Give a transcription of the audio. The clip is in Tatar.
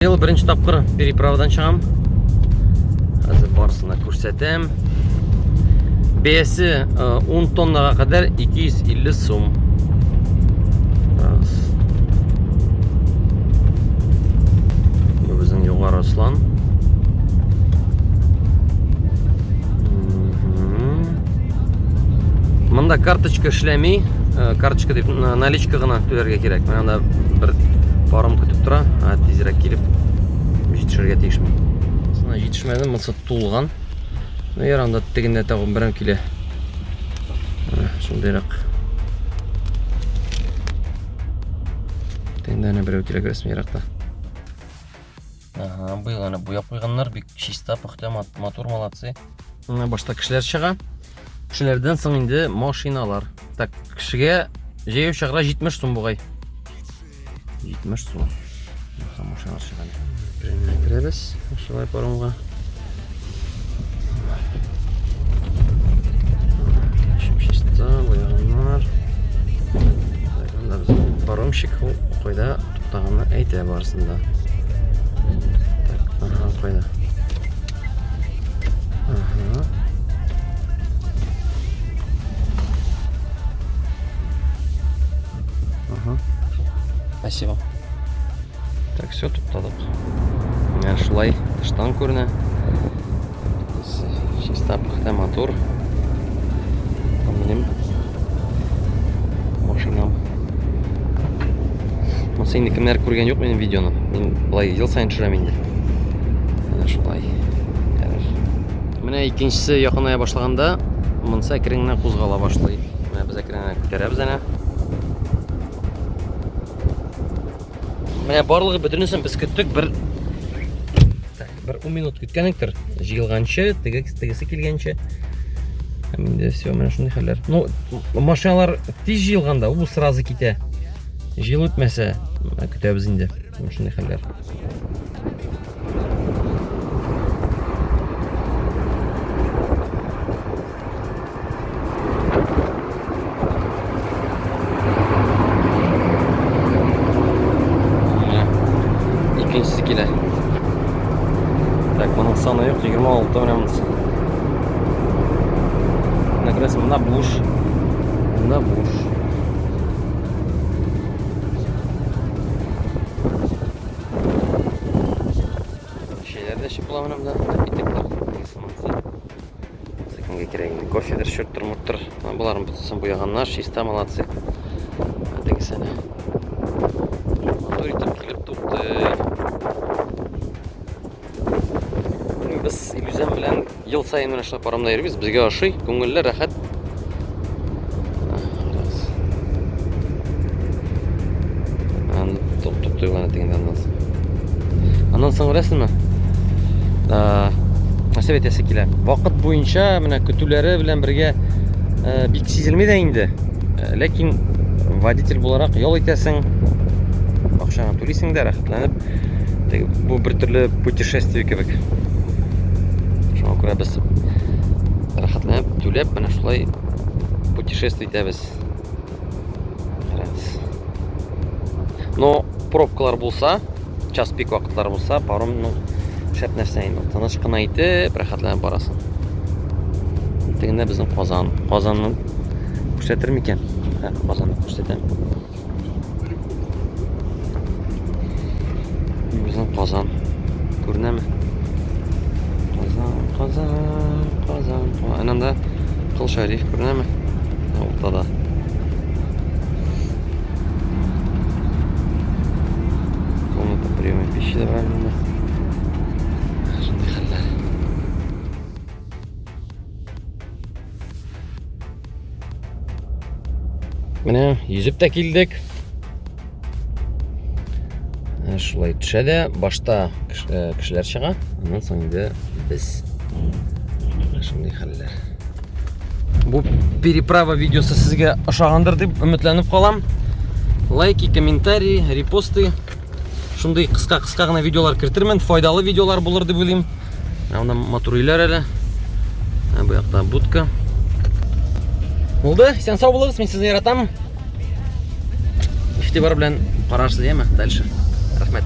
Быел беренче тапкыр переправадан чыгам. Хәзер барысын да күрсәтәм. Бәясе 10 э, тоннага кадәр 250 сум. Раз. Бу безнең Югары Ослан. Монда карточка эшләми. Э, карточка дип наличка гына түләргә кирәк. Менә анда бер паром көтеп тора. А, тизрәк килеп җитешергә тиешмен. Сына җитешмәдем, монысы тулган. Ну, яр анда тегендә тагын берәү килә. Шундыйрак. Тегендә әнә берәү килә күрәсең еракта. Ага, быел әнә буяп куйганнар, бик чиста, пөхтә, матур, молодцы. Менә башта кешеләр чыга. Кешеләрдән соң инде машиналар. Так, кешегә җәяү чыгарга 70 сум бугай. 70 сум. Машиналар чыга. Прямо керәбез, шулай паромга. Чиста, буяганнар. Так, анда безнең паромщик ул кайда туктаганны әйтә барысын да. Так, ага, кайда? Ага. Ага. Спасибо. Так, все, туктадык. Менә шулай тыштан күренә. Чиста, пөхтә, матур. Минем машинам. Монысы инде кемнәр күргән юк минем видеоны. Мин былай ел саен төшерәм инде. Менә шулай. Менә икенчесе якыная башлаганда, монысы әкрен генә кузгала башлый. Менә без әкрен генә күтәрәбез әнә. Менә барлыгы бөтенесен без көттек бер так, бер 10 минут көткән идектер. Җыелганчы, теге тегесе килгәнче. Һәм инде все, менә шундый хәлләр. Ну, машиналар тиз җыелганда, ул сразу китә. Җыелып үтмәсә, көтәбез инде. Менә шундый хәлләр. Икенчесе килә. Так, моның саны юк, 26 менә монысы. Менә күрәсең, монда буш. Монда буш. Шәйләр дә эчеп була менә монда. Итекләр. Кемгә кирәк инде? Кофедыр, шөрттер, мурттыр. Боларын бөтенесен буяганнар, чиста, молодцы. Тегесе әнә. Матур итеп килеп туктый. Без Илүзәм белән ел саен менә шулай паромда йөрибез. Безгә ошый, күңелле, рәхәт. Туктыйлар тегендә аннан соң. Аннан соң беләсеңме? Нәрсә әйтәсе килә? Вакыт буенча менә көтүләре белән бергә бик сизелми дә инде. Ләкин водитель буларак ял итәсең, акчаны түлисең дә, рәхәтләнеп. Бу бер төрле путешествие кебек. Шуңа күрә без рәхәтләнеп түләп менә шулай путешествие итәбез. Но пробкалар булса, час пик вакытлар булса, паромның шәп нәрсә инде. Тыныч кына итеп, рәхәтләнеп барасың. Тегендә безнең Казан. Казанны күрсәтер микән? Һә, Казанны күрсәтәм. Безнең Казан. Күренәме? Казан, Казан, Казан. Ананда Кол Шәриф күренәме? Уртада. Комната приема пищи да бар монда. Шундый хәлләр. Менә йөзеп тә килдек. Ә, шулай төшә дә башта кешеләр чыга, аннан соң инде без. Шундый хәлләр. Бу переправа видеосы сезгә ошагандыр дип өметләнеп калам. Лайки, комментарии, репосты. Шундый кыска-кыска гына видеолар кертермен, файдалы видеолар булыр дип уйлыйм. Менә монда матур өйләр әле. Менә бу якта будка. Булды, исән сау булыгыз, мин сезне яратам. Игътибар белән карарсыз, яме? Дальше. Рәхмәт.